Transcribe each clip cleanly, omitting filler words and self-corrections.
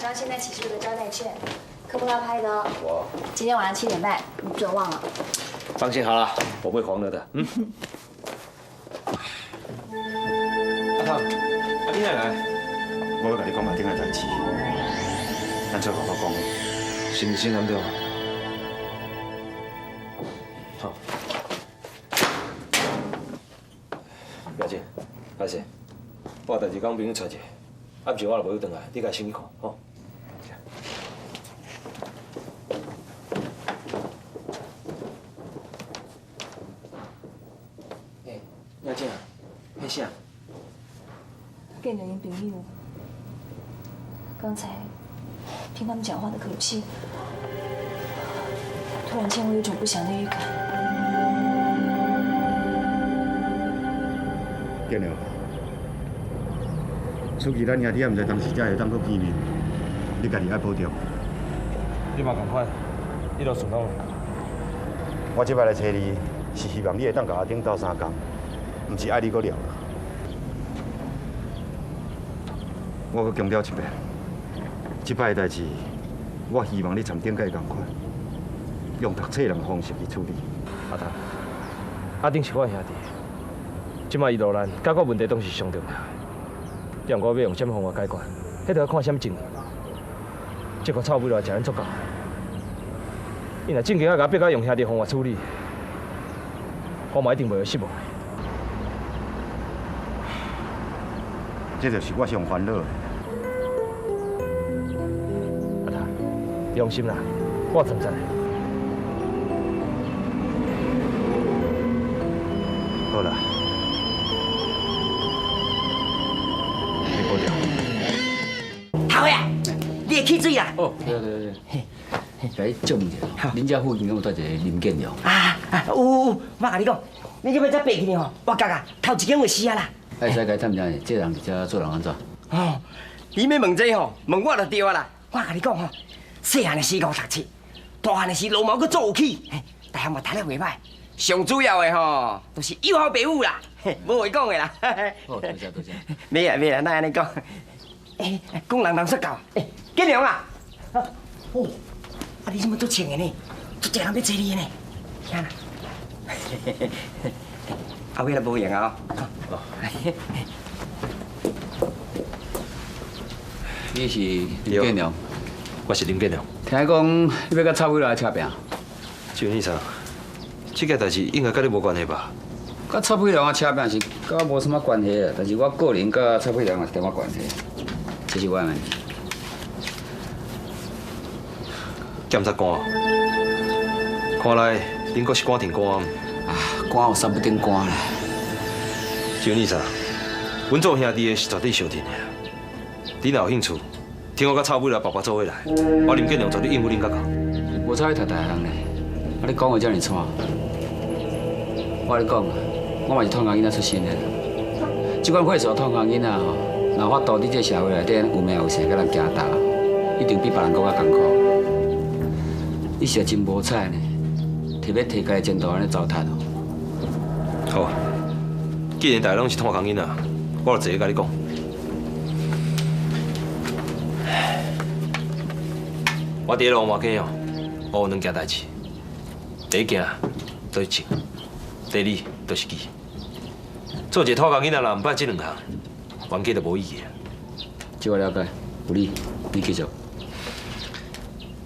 商現在起訴的招待券，科布拉拍的哦。哇！今天晚上7點半，你不准忘了。放心好了，我不會黃了的。嗯。阿湯，啊你哪來？我欲共你講嘛頂个代誌，咱做好好講。是毋是先對？好。不要緊，歹勢，我有代誌講朋友揣者，啊，毋是我若無去轉來，你家先去看，吼。欸，亞靜，彼啥？建良𪜶朋友。剛才聽他們講話的口氣，突然間我有種不祥的預感。建良，出去咱兄弟仔毋知當時才會當閣見面，你家己愛保重。你嘛仝款，一路順風。我這擺來揣你，是希望你會當共阿頂鬥相共，毋是愛你閣掠。我閣強調一遍，這擺的代誌，我希望你參頂屆仝款，用讀冊人的方式去處理。阿湯，阿頂是我的兄弟，這擺伊落難，解決問題當是上重要的。也毋過欲用啥物方法解決，彼著愛看啥物證據。這個臭尾來食咱足夠，伊若正經仔共我逼甲用兄弟方法處理，我嘛一定袂會失望的。這就是我上煩惱的。阿湯，你放心啦，我全責。好啦，你保重。頭啊，你會起水啦？哦，對對對，來借問一下，恁遮附近敢有佗一个林建良？啊啊，有有有，我共你講，你這欲才爬起呢吼，我覺啊，頭一間就死啊啦。會使共伊探聽，這人佇遮做人按怎？哦，你欲問這吼，問我就對啊啦。我共你講吼，細漢的時五讀七，大漢的時鱸鰻閣做有起，大漢嘛讀了袂歹。上主要的吼，就是有好爸母啦，無話講的啦。好，多謝多謝。袂啦袂啦，哪按呢講？欸，講人人說教，欸，建良啊，哦，啊你這麼足穿的呢？足濟人欲揣你的呢，聽啦。後尾就無閒啊。哦。你是林建良？我是林建良。聽講你欲佮臭尾來車拚？這位先生，這件代誌應該佮你無關係吧？佮臭屁人車拚是佮我無啥物關係啦，但是我個人佮臭屁人有一點仔關係，這是我的問題。檢察官，看來恁閣是趕停官。啊，官有三不頂官啦。周先生，阮做兄弟的是絕對相認的。你若有興趣，聽我佮臭尾來爸爸做伙來，我林建良絕對應付恁較夠。無彩你讀大學呢，啊你講話遮爾喘。我共你講啊，我嘛是炭工囡仔出身的。這款歲數炭工囡仔吼，若有法度佇這社會內底有名有姓，佮人行頭，一定比別人閣較艱苦。你實在真無彩呢，特別提家己前途按呢糟蹋哦。好，既然大家攏是炭工囡仔，我就直接共你講。我佇咧龍華街哦，我有兩件代誌。第一件就是情，第二就是義。做一个炭工囡仔，若毋辦這兩項，冤家就無意義啊。這我了解，有理，你繼續。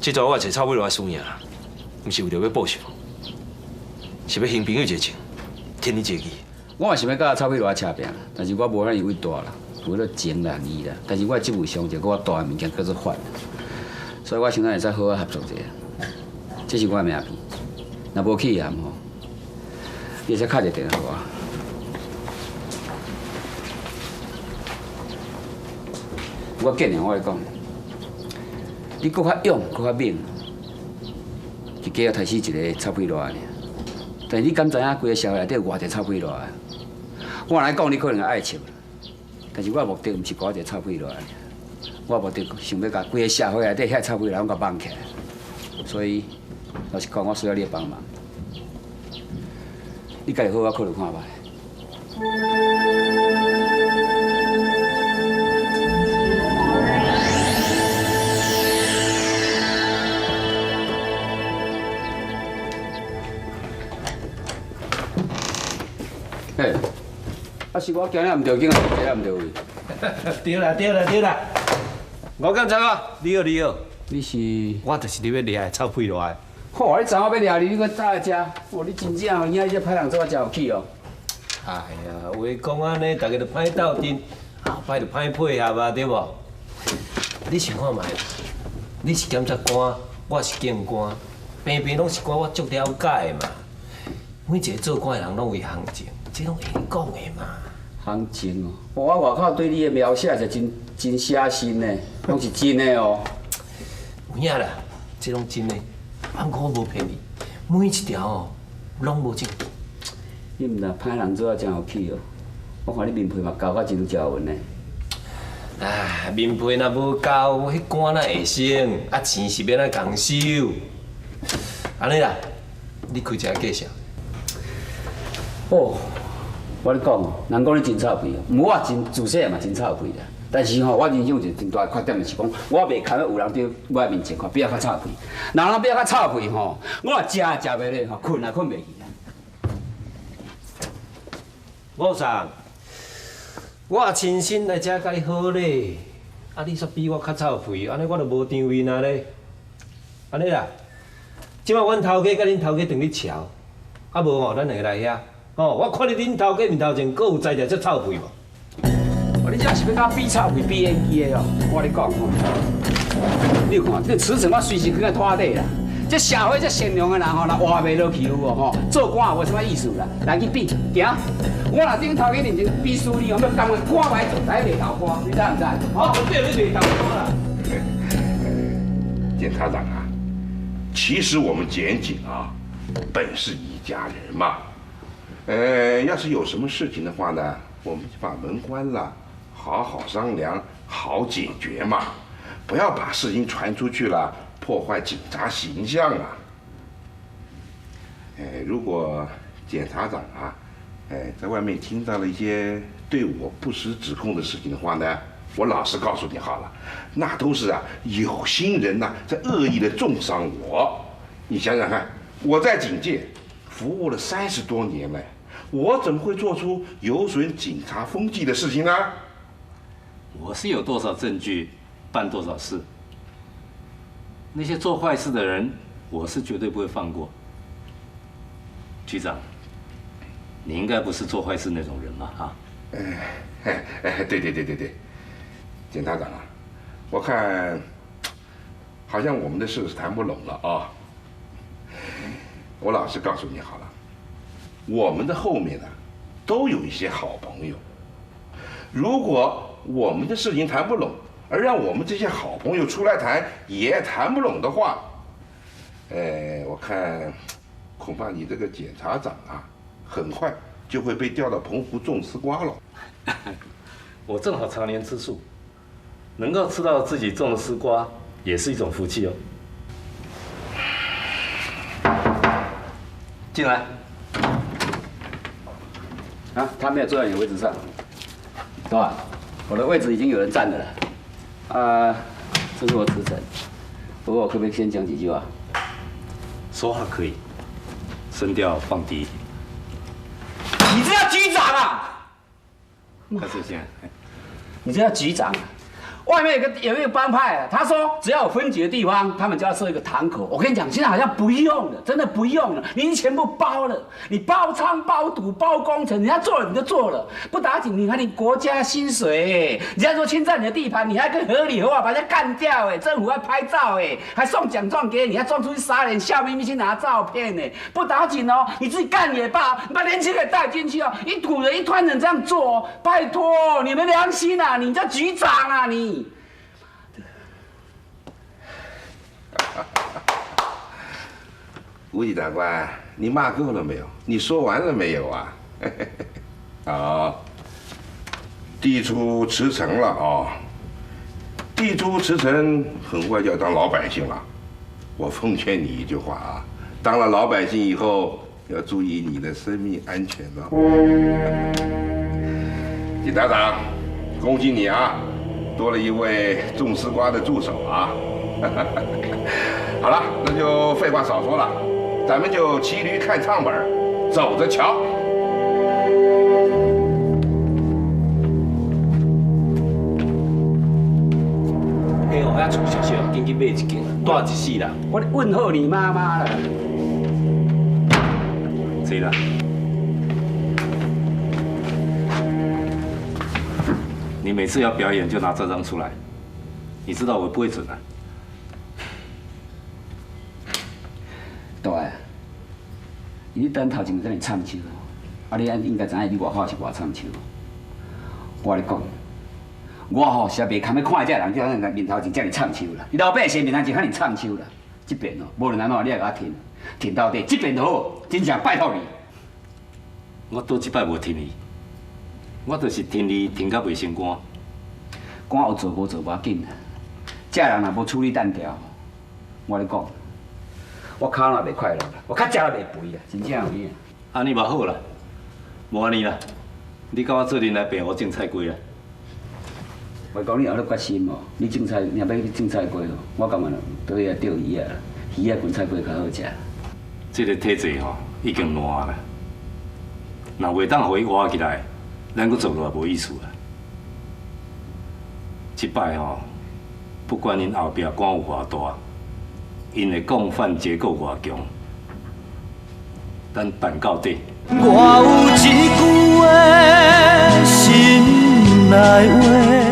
這陣我揣臭尾來輸贏，毋是為著欲報仇，是欲還朋友一個情，添你一個義。我嘛想欲佮臭屁來車拚，但是我無遐爾偉大啦，有彼情啦義啦，但是我的職務上一個較大的物件叫做法，所以我想咱會使好好合作一下。這是我的名片，若無去函吼，你會使敲一個電話予我。我建議我共你講，你閣較勇，閣較猛，是加刣死一个臭屁賴爾。但是你敢知影規个社會內底有偌濟臭屁賴？我若講你可能會愛笑，但是我的目的毋是顧一个臭屁賴，我的目的想欲共規个社會內底遐臭屁賴攏共綁起來。所以老實講，我需要你的幫忙，你家己好好考慮看覓。啊是我行了毋著景，坐了毋著位。對啦對啦對啦，吳警察啊，你好你好。你是？我就是你欲掠的臭屁賴的。吼，你知我欲掠你，你閣走來遮？哦，你真正有影，你這歹人做啊真有趣哦。哎呀，話講按呢，大家都歹鬥陣，後擺就歹配合啊，對無？你想看覓？你是檢察官，我是警官，平平攏是官，我足了解的嘛。每一個做官的人攏有行情，這攏會講的嘛。行情哦，我外口對你的描寫是真真寫實呢，攏是真的哦。有影啦，這攏真的，毋過我無騙你，每一條哦攏無證據。你毋但歹人做啊真有趣哦，我看你面皮嘛厚甲真有條紋呢。唉，面皮若無厚，彼官哪會升？啊，錢是欲按怎共收？按呢啦，你開一下介紹。哦，我咧講，人講你真臭屁，毋過我真自細嘛真臭屁啦。但是吼，我人生有一個真大的缺點，就是講我袂堪有人佇我面前看比我較臭屁。人若比我較臭屁吼，我若食也食袂落吼，睏也睏袂去啦。吳生，我親身來遮共你好咧，啊，你煞比我較臭屁，按呢我就無場面啊咧。按呢啦，這擺阮頭家佮恁頭家轉去喬，啊無吼，咱兩个來遐。哦，我看你恁頭家面頭前閣有才調這臭屁無？哦，你這是欲共我比臭屁、比演技的哦？我跟你講吼，你有看，這辭呈我隨時囥佇桌底啦。這社會這善良的人吼，若活袂落去有無吼？做官也無啥物意思啦。來去比，行。我若佇頭家面前比輸你，我欲甘願官䆀做，來賣豆花，你知毋知？我絕對欲賣豆花啦。檢察長啊，其實我們檢警啊，本是一家人嘛。要是有什麼事情的話呢，我們就把門關了，好好商量，好解決嘛。不要把事情傳出去了，破壞警察形象啊。如果檢察長啊，在外面聽到了一些對我不實指控的事情的話呢，我老實告訴你好了，那都是啊有心人吶，在惡意的中傷我。你想想看，我在警界服務了30多年了，我怎麼會做出有損警察風紀的事情呢？我是有多少證據，辦多少事。那些做壞事的人，我是絕對不會放過。局長，你應該不是做壞事那種人吧？啊？哎哎，對對對對對，檢察長啊，我看好像我們的事是談不攏了啊。我老實告訴你好了，我們的後面呢，都有一些好朋友。如果我們的事情談不攏，而讓我們這些好朋友出來談也談不攏的話，哎，我看恐怕你這個檢察長啊，很快就會被調到澎湖種絲瓜了。我正好常年吃素，能夠吃到自己種的絲瓜，也是一種福氣哦。進來。啊，他沒有坐在你的位置上，對吧？我的位置已經有人佔了。啊，這是我辭呈，不過我可不可以先講幾句話？說話可以，聲調放低一點。你這叫局長啊？開始先。你這叫局長啊？外面有一個幫派啊，他說只要有分局的地方，他們就要設一個堂口。我跟你講，現在好像不用了，真的不用了，你已經全部包了，你包倉、包賭、包工程，人家做了你就做了，不打緊，你還領國家薪水，人家說侵佔你的地盤，你還可以合理合法把人家幹掉，哎，政府還拍照，哎，還送獎狀給你，還裝出去殺人，笑眯眯去拿照片，哎，不打緊哦，你自己幹也罷，你把年輕人帶進去哦，一股人一團人這樣做，拜託，你們良心啊，你叫局長啊你。吳檢察官，你罵夠了沒有？你說完了沒有啊？好，地主辭呈了啊！地主辭呈，很快就要當老百姓了。我奉勸你一句話啊，當了老百姓以後，要注意你的生命安全哦。檢察長，恭喜你啊，多了一位種絲瓜的助手啊！好了，那就廢話少說了。咱們就騎驢看唱本，走着瞧。嘿哦，遐厝小小，紧去买一间，蹛一世人。我问候你妈妈啦。坐啦。你每次要表演就拿这张出来，你知道我不会准啊。大汉，你等头前遮尔惨笑，啊，你应该知影你外口是偌惨笑。我跟你讲，我吼实袂堪欲看这人，这样面头前遮尔惨笑啦。你老百姓面头前遐尔惨笑啦。这遍哦，无论按怎，你也共我挺，挺到底。这遍就好，真正拜托你。我倒一摆无挺你，我就是挺你挺到袂心肝。肝有做无做无要紧，这人若无处理单调，我跟你讲，我跤若袂快乐啦，我较食也袂肥啦，真正有影。按呢嘛好啦，无按呢啦，你佮我做阵来白湖种菜瓜啦。我讲你有咧决心哦，你种菜，你若欲去种菜瓜哦，我感觉倒去遐钓鱼仔啦，鱼仔滚菜瓜较好食。这个体制吼已经烂啦，若袂当予伊活起来，咱阁做落来无意思啦。这摆吼，不管𪜶后壁官有偌大，𪜶的共犯结构偌强，咱办到底。我有一句话，心内话。